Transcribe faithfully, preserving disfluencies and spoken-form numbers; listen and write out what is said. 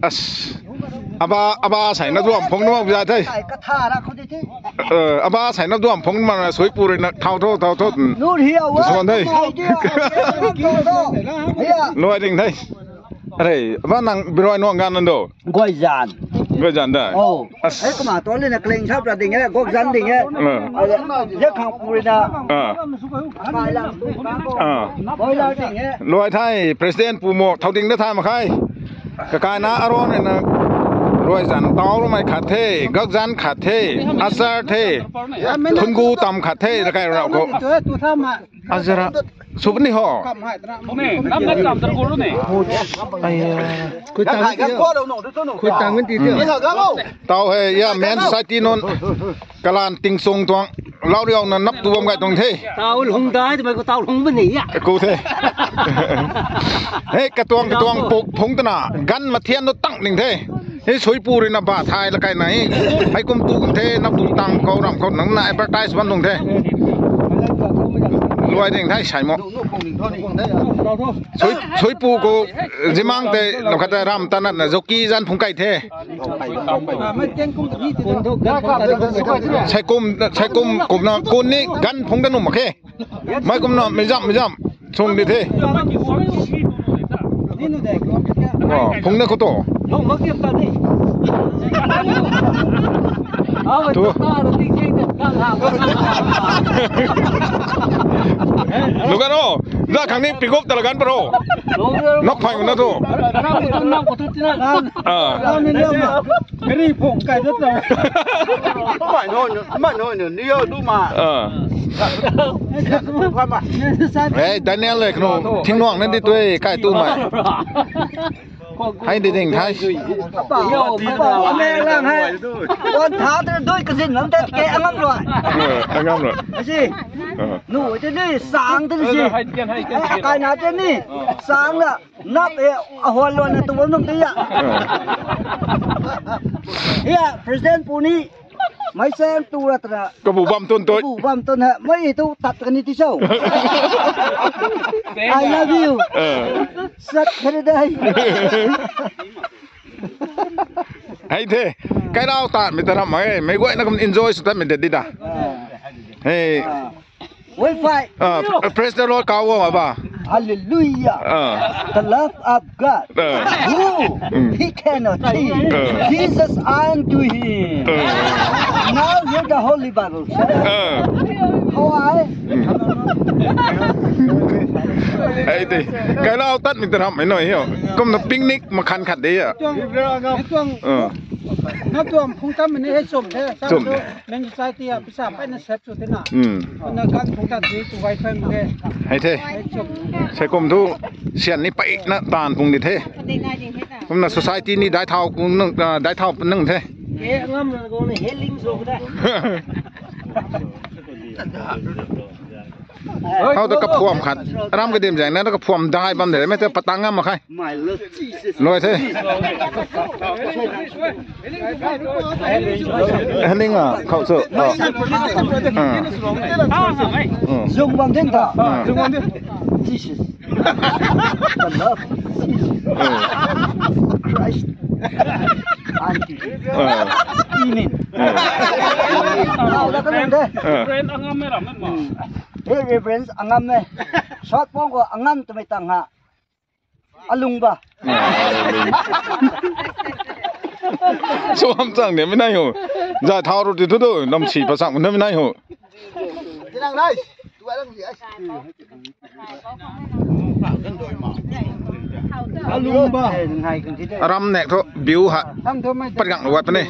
As, aba, aba sai na duam phung nuam za the. Kai ka tha ra khou di the. Eh, aba sai na duam phung ma na sui pu rui na thau tho, thau tho. Nu hi a wa. Suan the. Kai di a. Ki to. Hia. Luai ding the. Are, aba nang biroi nuang gan nan do. Goi zan. Goi zan da. Oh. As. Ei, kumna tu le na kling thap ra ding e, gok zan ding e. Ah. Ye khang pu rui na. Ah. Kai lam tu ka ko. Ah. Goi la ding e. Luai the, President pu mo, thau ding da tha ma khai. Kakai na aron na. Rui zan tau ru mai khat the, gak zan khat the, asar the, thun gu tam khat the, da kai rau khou. Azara, sub ni ho. Ai, eh. Khui tang kan ti tio. Tau he, ya, men society nunc. Kalan ting sung tuang, lau riau na nap tu bam gai tuang the. Tau lhung dai, tu mai ko tau lhung bam ni ya. Ku the. Hei, katuang, katuang puk phung tana, gan mathian nu tang ning the. Hei, sui pu rui na ba thai la kai na hei. Hei kum tu kum the, nap tu tang kau ram kau nang na advertise ban tung the. Luai ding thai sai mo. Sui, sui pu khou, zimang te, lam khat te ram tanat na, zoki zan phung kai the. Saikum, saikum, kumna, kun ni gan phung da nuh mak khe. Mai kumna, mei zam, mei zam, sung di the. Oh, phung na khou to. Tu. Lu gan o, za khang ni pick up ta la gan paro. Nok phai na tu. Ah. Gari phung kai dat ta. Mai no, mai no, ni yo du ma. Ah. Hey, Daniel le, kanu, thing nuang na di tui, kai tu mai. Hai di ding thai. Apa, apa, apa, ame lang hai. Wan tha tu dui kazin lam ta ke angam rui. Eh, angam rui. Asi. Ah. Nu te ni sang te ni si. Kai na te ni. Sang la. Nap e, ahuan luan na tu bam num te ya. Ah. Ya, President pu ni. Mai sang tu ra tana. Kabu bam tun tui. Kabu bam tun ha. Mai tu tat kani ti show. I love you. Eh. Sat kare dai. Hei the. Kai rau ta mi ta ram mai. Mei guay na kum enjoy sw ta mi de di da. Hey. Wi-Fi. Ah, praise the Lord, kau wo ba. Hallelujah. Ah. The love of God. Ah. Who he cannot see. Ah. Jesus unto him. Ah. Now hear the Holy Bible. Ah. How I? Ai te. Kai lau tat mi ta ram mai noi hiu. Kum na picnic ma khan khat de ya. Tuang, tuang. Ah. Na tuang phung tam ni he chum the. Chum. Meng society a pisa pai na sep chu te na. Hmm. Na gan phung tam di tu wi-fi mu ke. Hai the. Hai chum. Saikum thu sian ni pai na tan phung di the. Kum na society ni dai thau kung nung, ah, dai thau nung the. Ke ngam na ko na healing so da. Hau ta kaphuam khat. Ram kadim jang na kaphuam dai bam de, mei ta patang ngam ma khai. My Lord Jesus. Noi the. Hning a, khou chu. Ah. Ah. Zung bam din ta. Ah. Jesus. The love of Jesus. Ah. Christ. Auntie. Ah. Amen. Ah. Hau da ka lung de. Ah. Hey, Reverend, angam e. Short form khou angam twmei tang ha. Alung ba. Suam chang ni mi nai ho. Zai thau ru ti thu tu, nam si pa chang ni mi nai ho. Alung ba. Aram nek thu, view ha. Pat gang wat ne.